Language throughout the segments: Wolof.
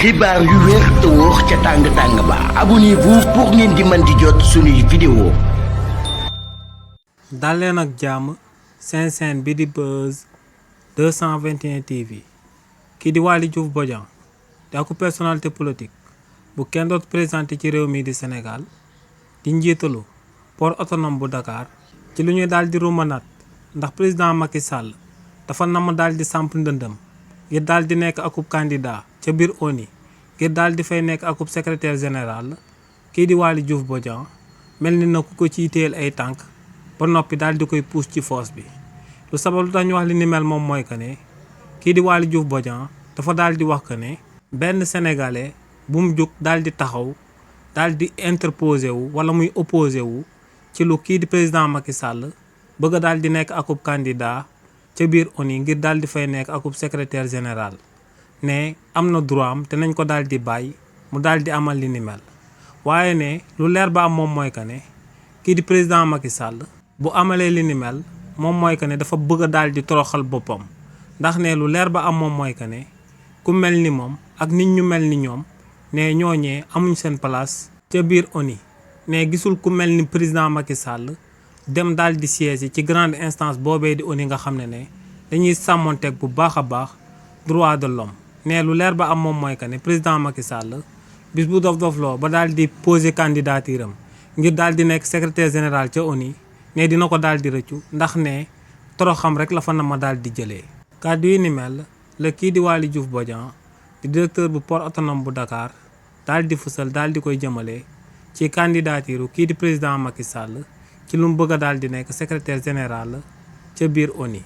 xibaar yu wér te wóor ca tàng-tàng ba abonnez-vous pour ngeen di mën di jot suñuy vidéo. dal leen ak jàmm seen chaîne bi di Buzz 221 TV kii di Waly Diouf Bodiang di ak personnalité politique bu kenn dootu présenté ci réew mi di Sénégal di njiitalu port autonome bu Dakar ci lu ñuy daal di ruumanaat ndax président Macky Sall dafa namm daal di samp ndëndëm ngir daal di nekk akub candidat ca biir ONU ngir daal di fay nekk akub secrétaire général kii di Waly Diouf Bodiang mel ni na ku ko ciy téyel ay tànk ba noppi daal di koy puus ci foos bi lu sabab lu tax ñu wax li ni mel moom mooy que ne kii di Waly Diouf Bodiang dafa daal di wax que ne benn sénégalais bu mu jóg daal di taxaw daal di interposé wu wala muy opposé wu ci lu kii di président Macky Sall bëgg a daal di nekk akub candidat ca biir ONU ngir daal di fay nekk akub secrétaire général ne am na droit am te nañ ko daal di bàyyi mu daal di amal li ni mel waaye ne lu leer ba am moom mooy que ne kii di président Macky Sall bu amalee li ni mel moom mooy que ne dafa bëgg a daal di toroxal boppam ndax ne lu leer ba am moom mooy que ne ku mel ni moom ak nit ñu mel ni ñoom ne ñooñee amuñ seen place ca biir ONU ne gisul ku mel ni président Macky Sall dem daal di siège ci grande instance boobee di ONU nga xam ne dañuy sàmmonteeg bu baax a baax droit de l'homme ne lu leer ba am moom mooy que ne président Macky Sall bis bu dof-dofloo ba daal di poser candidature am ngir daal di nekk secrétaire général ca ONU ne dina ko daal di rëccu ndax ne toroxam rek la fa na ma daal di jëlee. kàddu yi ni mel la kii di Waly Diouf Bodiang di directeur bu port autonome bu Dakar daal di fësal daal di koy jëmale ci candidature kii di président Macky Sall ci lu mu bëgg a daal di nekk secrétaire général ca biir ONU.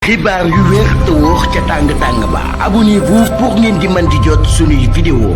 xibaar yu wér te wóor ca tàng-tàng ba abonnez-vous pour ngeen di mën di jot suñuy vidéo.